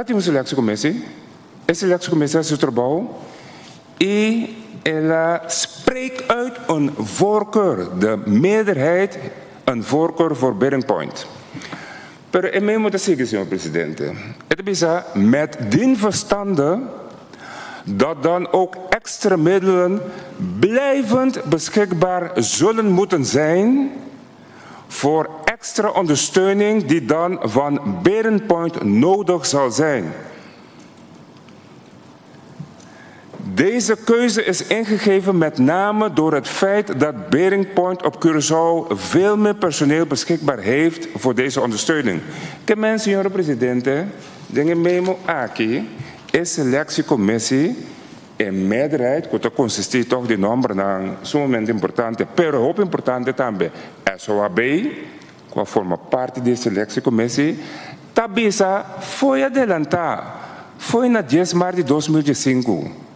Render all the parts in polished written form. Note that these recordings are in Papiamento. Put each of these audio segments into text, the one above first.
Ta tin un selectiecommissie. E selectiecommissie a hasi su trabou i el a spreek uit een voorkeur, de meerderheid een voorkeur voor Bearing Point. Pero e memo ta sigui, señor presidente. E ta bisa, met dien verstande dat dan ook extra middelen blijvend beschikbaar zullen moeten zijn voor extra ondersteuning die dan van Bearing Point nodig zal zijn. Deze keuze is ingegeven met name door het feit dat Bearing Point op Curaçao veel meer personeel beschikbaar heeft voor deze ondersteuning. Ke men, señor presidente, den e memo aki, e selectiecommissie, e meerderheid, ku ta konsistí tòg di nòmbernan sumamente importante, pero hopi importante tambe SOAB, ku a forma parti di e selectiecommissie, ta bisa fo'i adelantá, fo'i na dies mart di 2015.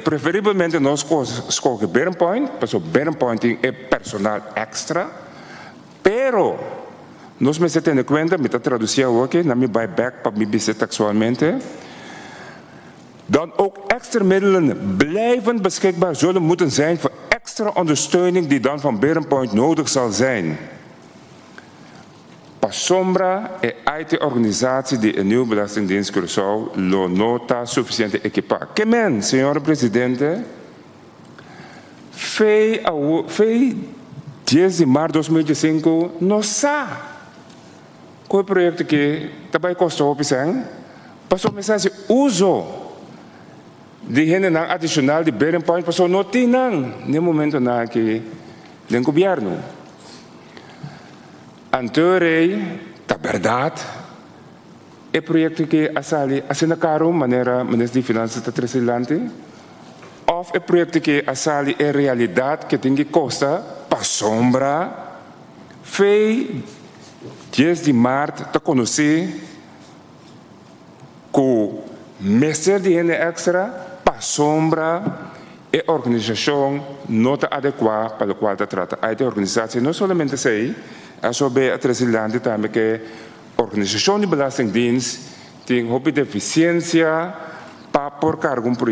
Preferiblemente nos skohe Bearing Point, pasobra Bearing Point tin e personal èkstra, pero nos mester tene kuenta, mi ta tradusí awoki, na mi bai bèk pa mi bisa tekstualmente, dan ook extra middelen blijvend beschikbaar zullen moeten zijn voor extra ondersteuning die dan van Bearing Point nodig zal zijn. Pasobra e IT-organisatie di e Nieuwe Belastingdienst Curaçao lo no ta sufisiente ekipá. Ke men, señor presidente, fe awo, fe dies di mart 2015 no sa ku e proyekto aki ta bai kosta hopi sèn, pasobra mester hasi uso di hendenan adishonal di Bearing Point pasobra no tin nan n'e momentonan aki den gobièrnu. Anto rei, ta bèrdat e proyekto aki a sali asina karu manera Minister di Finansa ta trese dilanti? Òf e proyekto aki a sali e realidat ke tin ki kosta pasobra fei dies di mart ta konosí ku mester di hende èkstra pasobra e organisashon no ta adekuá pa lokual ta trata. Ai di organisashon no solamente esei, SOB a trese dilanti tambe ku e organisashon di Belastingdienst tin hopi defisiensia pa por karga un proyekto.